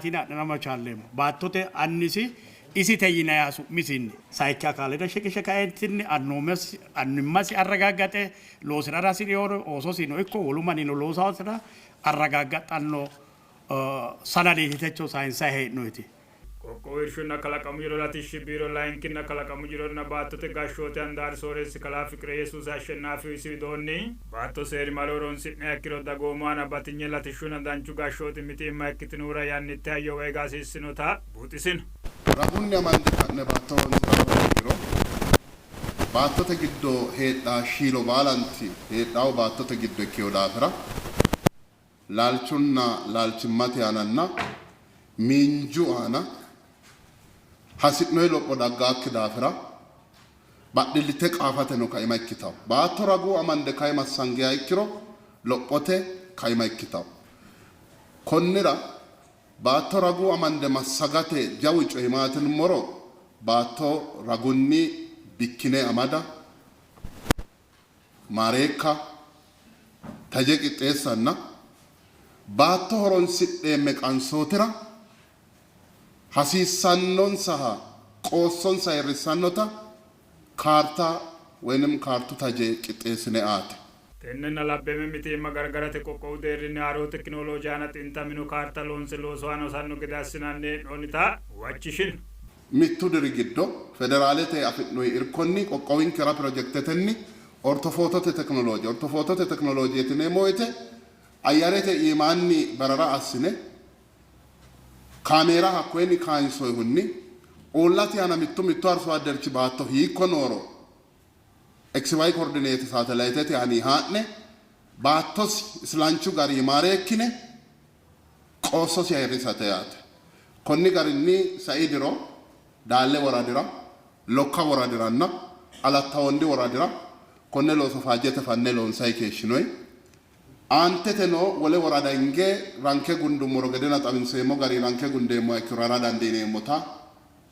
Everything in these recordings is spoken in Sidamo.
Yine adhinamma chaalleemmo. Baattote annisi isite yinanniha su'misinni sayikki akaalira shiqishe kaeentinni annimmasi arragaggaxe loosi'rara hasi'rinoro oososino ikko wolu mannino loosasira arragaggaxxanno sanadeeti techo sayinsayi hee'noyiti. Qoqqowu Irshunna Kalaqamu Jiro Latishshi Biiro Layinkinna Kalaqamu Jironna Baattote Gashshooti Handaari Sooreessi Kalaa Fiqreyesuusi Ashshennaafihu isi widoonni, baatto seerimale horonsi'niha ikkiro dagoomu aana batinye latishshunna danchu gashshooti mitiimma ikkitinohura yannitte hayyo eega hasiissinota buuxisino. Ragunni amande ka'ne baatto horonsi'ra hoongiro baattote giddo heedhanno shiilo baalanti heedhanno baattote giddo ikkino daafira laalchunna laalchimmate aananna miinju aana hasi'noyi lopho daggaakki daafira badhillitte qaafateno kaima ikkitawo. Baatto ragu amande kaima massangiha ikkiro lophote kaima ikkitawo. Konnira baatto ragu amande massagate jawu coyi maati yinummoro baatto ragunni bikkine amada, maareekka, taje qixxeessanna baatto horonsidheemme qansootira hasiissannonsaha qoossonsa ayirrissannota kaarta woynim kaartu taje qixxeessine aate. Tennenna labbeeme mitiimma gargarate qoqqowu deerrinni haaroo tekinolooje aana xintamino kaarta loonse loosu aana hosanno gede assinanni hee'noonnita huwachishino. Mittu diri giddo federaalete afi'noyi irkonni qoqqowinkera pirojektetenni ortofootote tekinolooje, ortofootote tekinoloojeeti yineemmo woyte ayyarete iimaanni barara assine kaameera hakkoyenni kayinsoyihunni uullate aana mittu mittu arso adderchi baatto hiikko nooro XY koordineete saatelayitete aani haa'ne baattosi islanchu gari maareekkine qoossosi ayirrisate yaate. Konni garinni sai diro Daalle woradira, Lokka woradiranna Alatta Wondi woradira konne looso faajjete fanne loonsayi keeshshinoyi. Aanteteno wole worada hinge ranke gundummoro gedena xawinseemmo gari ranke gundeemmoha ikkiro hara dandiineemmota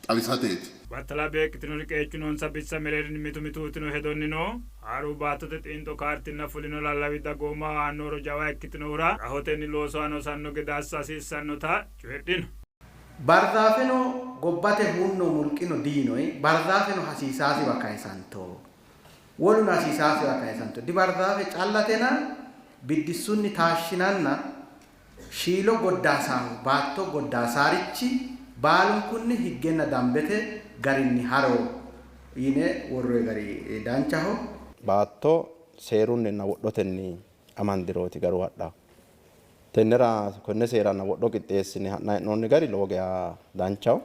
xawisateeti. Battala beeqqitinori qeechu noonsa bissa mereerinni mitu mitu uytino hedonnino, haaru baattote xiinxo kaartinna fulino lallawi dagoomaho aanno horo jawa ikkitinohura rahotenni loosu aana hosanno gede assa hasiissannota coyidhino. Barzaafeno gobbate hunno mulqino diinoyi, barzaafeno hasiisaasiwa kayisanto. Woluno hasiisaasiwa kayisanto. Dibarzaafe callatena biddissunni taashshinanna shiilo goddaasaahu baatto goddaasaarichi baalunkunni higgenna dambete garinni haro yine worroyi gari danchaho. Baatto seerunninna wodhotenni amandirooti garu hadhahu. Tennera konne seeranna wodho qixxeessine ha'nanni hee'noonni gari lowo geya danchaho.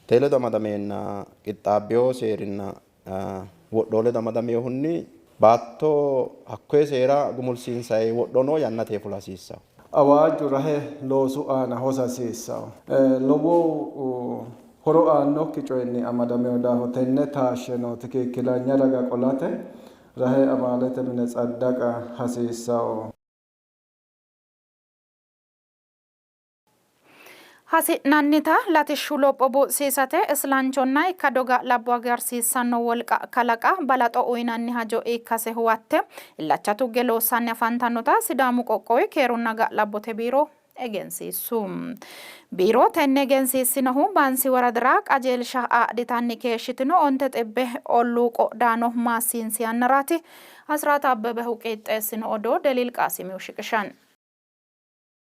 Tee ledo amadameenna qixxaabbino seerinna wodhoo ledo amadaminohunni baatto hakkoye seera gumulsiinsayi wodhono yannate fula hasiissanno. Awaaju rahe loosu aana hosa hasiissanno. Lowo horo aannokki coyinni amadamino daafo tenne taashshe noo tikikkilanya raga qolate rahe amaalete mine tsaddaqa hasiissanno. Hasi'nannita latishshu lopho buuxisiisate islanchonna ikkado ga'labbo agarsiissanno wolqa kalaqa balaxo uyinanni hajo ikkase huwatte illacha tugge loossanni afantannota Sidaamu qoqqowi keerunna ga'labbote biiro egensiissu. Biiro tenne egensiissinohu Bansi woradira qajeelsha adhitanni keeshshitino 10 olluu qodhaano maassiinsi yannaraati. Asiraat Abbebehu qixxeessino odoo Deliil Qaasimihu shiqishanno.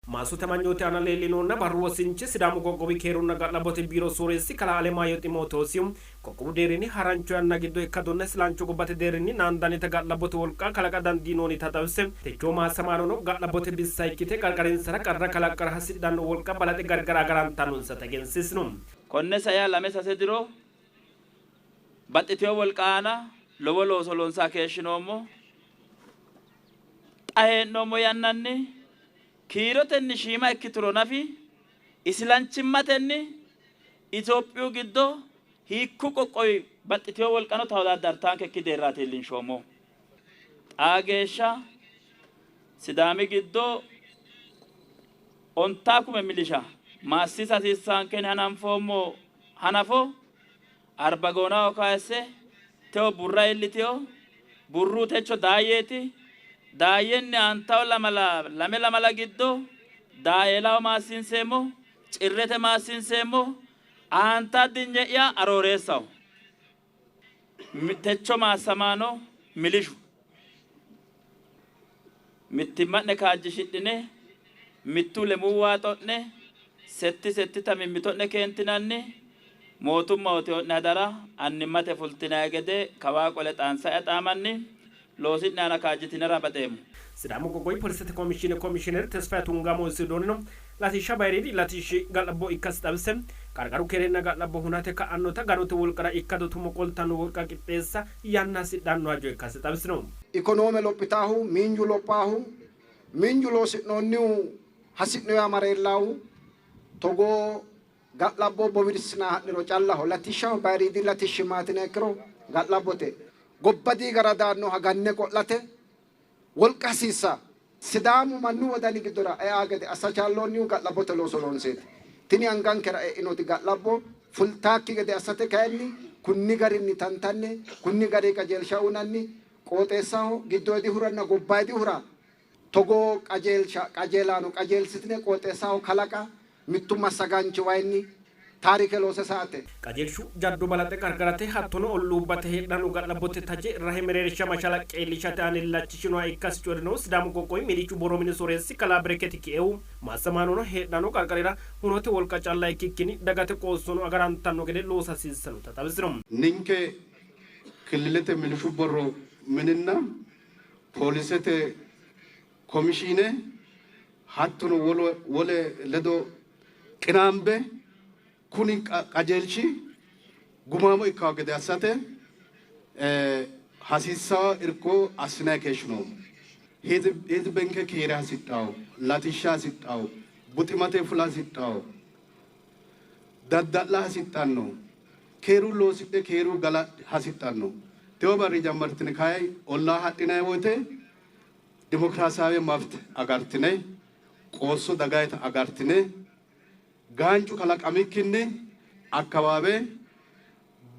Maassote amanyooti aana leellinonna barru wosinchi Sidaamu qoqqowi keerunna ga'labbote biiro sooreessi kalaa Alemaayyo Ximootoosi qoqqowu deerrinni harancho yanna giddo ikkadonna isilancho gobbate deerrinni naandannita ga'labbote wolqa kalaqa dandiinoonnita xawise techoo maassamaanono ga'labbote bissa ikkite qarqarinsara qarra kalaqqara hasidhanno wolqa balaxe gargara agarantannonsata egensiisino. Konne saiha lame sase diro baxxitino wolqa aana lowo looso loonsanni keeshshinoommo. Xa hee'noommo yannanni kiirotenni shiima ikkituro nafi isilanchimmatenni Itophiyu giddo hiikku qoqqowi baxxitino wolqano tawodaadartaankekki deerraati iillinshoommohu. Xaa geeshsha Sidaami giddo 90 milisha maassiisa hasiissaankenni hananfoommo hanafo Arbagoonaho kayisse tewo burra iillitino. Burru techo Daayyeeti. Daayyenni aantawo lamala lame lamala giddo Daaeelaho maassiinseemmo. Cirrete maassiinseemmo. Aanta dinye'ya Arooreessaho. Techo maassamaano milishu. Mittimma'ne kaajjishidhine mittu lemuu waaxo'ne setti settita mimmito'ne keentinanni mootumma hoteo'ne hadara annimmate fultinanni gede kawaa qole xaansa'ya xaamanni loosi'ne aana kaajjitinara baxeemmo. Sidaamu qoqqowi polisete komishiine komishiiner Tesfaye Tungamo isi widoonnino latishsha bayiriidi latishshi ga'labbo ikkasi xawise, qarqaru keerenna ga'labbo hunate ka'annota ganote wolqara ikkado tumo qoltanno wolqa qixxeessa yanna hasidhanno hajo ikkase xawisino. Ikonoome lophitaahu, miinju lophaahu, miinju loosi'noonnihu hasi'noyiwa mareellaahu togoo ga'labbo bowirsinanni ha'niro callaho. Latishshaho bayiriidi latishshi maati yiniha ikkiro ga'labbote. Gobba diigara daannoha ganne qo'late wolqa hasiissa. Sidaamu mannu wodani giddora ea gede assa chaalloonnihu ga'labbote looso loonseeti. Tini angankera e'inoti ga'labbo fultaakki gede assate kayinni kunni garinni tantanne, kunni gari qajeelsha uynanni qooxeessaho giddoydihuranna gobbayidihura togoo qajeelsha qajeelaano qajeelsitine qooxeessaho kalaqa mittu massagaanchi wayinni taarike loose sa''ate. Qajeelshu jaddo balaxe gargarate hattono olluubbate heedhanno ga'labbote taje rahe mereersha mashalaqqe iillishate aana illachishinoha ikkasi coyi'rinohu Sidaamu qoqqowi midiichu borro mini sooreessi kalaa Bereketi Kieu, maassamaanono heedhanno qarqarira hunote wolqa calla ikkikkinni dagate qoossono agarantanno gede loosa hasiissannota xawisino. Ninke killilete milishu borro mininna poolisete komishiine hattono wole ledo qinaambe kuni qajeelshi gumaamo ikkanno gede assate hasiissanno irko assinanni keeshshinoommo. Hizbenke keere hasidhanno, latishsha hasidhanno, buximate fula hasidhanno, dadda'la hasidhanno, keeru loosidhe keeru gala hasidhanno. Tewo barri jammartine kayi ollaa hadhinanni woyte dimokiraasaawe mabte agartine, qoosso dagayita agartine, gaancu kalaqamikkinni akkawaawe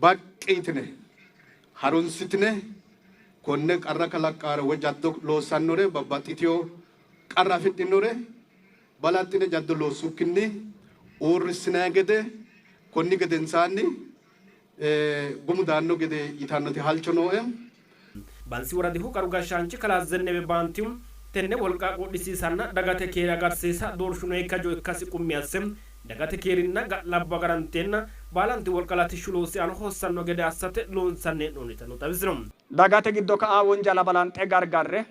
baqqi yitine harunsitine konne qarra kalaqqaare woy jaddo loossannore babbaxxiteyo qarra afidhinore balaxxine jaddo loossukkinni uurrissinanni gede konni gedensaanni gumu daanno gede yitannoti halcho nooe. Bansi woradihu qaru gashshaanchi kalaa Zennebe Baantihu tenne wolqa qodhisiisanna dagate keere agarsiisa doorshu nookki hajo ikkasi qummi asse, dagate keerinna ga'labbo agaranteenna baalanti wolqa latishshu loosi aana hossanno gede assate loonsanni hee'noonnitano xawisino. Dagate giddo ka'a wonjala balanxe gargarre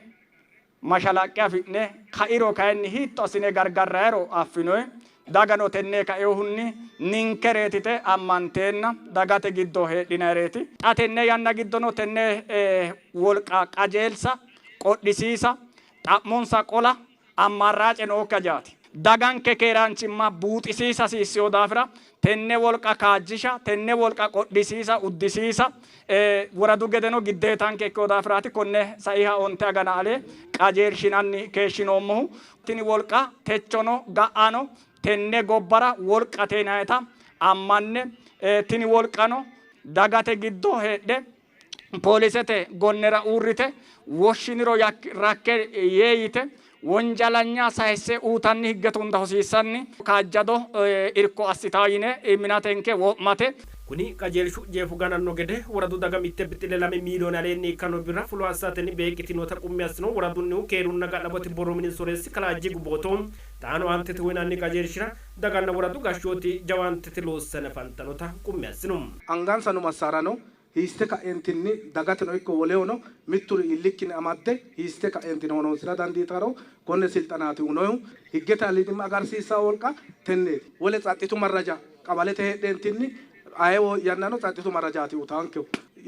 mashalaqqe afi'ne kairo kayinni hiitto assine gargarrayiro affinoyi. Dagano tenne kainohunni ninkereeti yite ammanteenna dagate giddo heedhinayireeti. Xa tenne yanna giddono tenne wolqa qajeelsa, qodhisiisa, xa'monsa qola ammarraace nookki hajaati. Daganke keeraanchimma buuxisiisa hasiissino daafira tenne wolqa kaajjisha, tenne wolqa qodhisiisa, uddisiisa woradu gedeno giddeetanke ikkino daafiraati konne saiha onte agana ale qajeelshinanni keeshshinoommohu. Tini wolqa techono ga'ano tenne gobbara wolqate yinannita ammanne tini wolqano dagate giddo heedhe poolisete gonnera uurrite woshshiniro rakke yee yite wonjalanya sayisse uutanni higgete hunda hosiissanni kaajjado irko assitaa yine minatenke wo'mate. Kuni qajeelshu jeefo gananno gede woradu daga mitte bixxille 2 miiliyoone aleenni ikkanno birra fulo assatenni beeqqitinota qummi assino woradunnihu keerunna ga'labbote borro mini sooreessi kalaa Ejjigu Booto, xaano aantete uyinanni qajeelshira daganna woradu gashshooti jawaantete loossanni afantannota qummi assino. Angansa no massaarano hiiste ka'eentinni dagateno ikko wolehono mitturi iillikkinni amadde hiiste ka'eentinni horonsi'ra dandiitaro konne silxanaati uyinoyihu. Higgete aliidimma agarsiissanno wolqa tenneeti. Wole tsaxxitu marraja qawalete heedheentinni aye yannano tsaxxitu marrajaati uyitaankehu.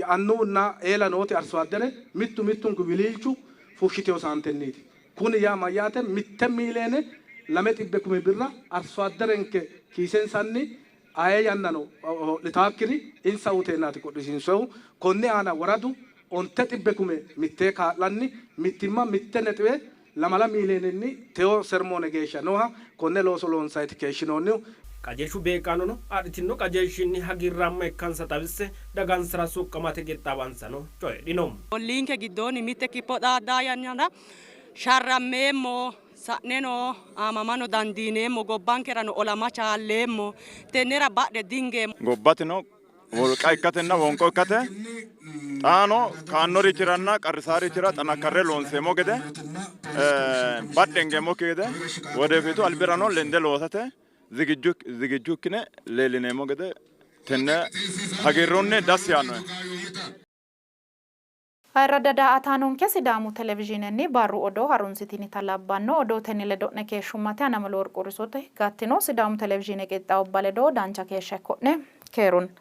Annuwunna eela nooti arsoaddere mittu mittunku wiliilchu fushshiteyo saantenniiti. Kuni yaa mayyaate? 1 miiliyeene 200 kume birra arsoadderenke kiisensanni aye yannano ho'litaakkiri insa uyiteennaati qodhisiinsohu. Konni aana woradu 900 kume mittee kaa'lanni mittimma 1.2 miiliyenenni teyo sermoone geeshsha nooha konne looso loonsayti keeshshinoonnihu. Qajeelshu beeqqaanono adhitino qajeelshinni hagiirraamma ikkansa xawisse dagansara soqqamate qixxaawansano coyidhino. Olliinke giddoonni mitte kipho xaaddaa yannara sharrammeemmo, Sa'neno aamamano dandiineemmo, gobbankerano olama chaalleemmo, tennera badhe dingeemmo. Gobbateno wolqa ikkatenna wonqo ikkate xaano kaannorichiranna qarrisaarichira xanakkarre loonseemmo gede badhe hingeemmokki gede wodefitu albirano lende loosate zigijju ikkine leellineemmo gede tenne hagiirrunni dassi yaannoe. Ayirradda daa''ataanonke Sidaamu Televizhiinenni barru odoo harunsitinita labbanno. Odootenni ledo'ne keeshshummate Anamelo Worqu Risote gattino Sidaamu Televizhiine qixxaawubba ledo dancha keeshsha ikko'ne. Keerunni.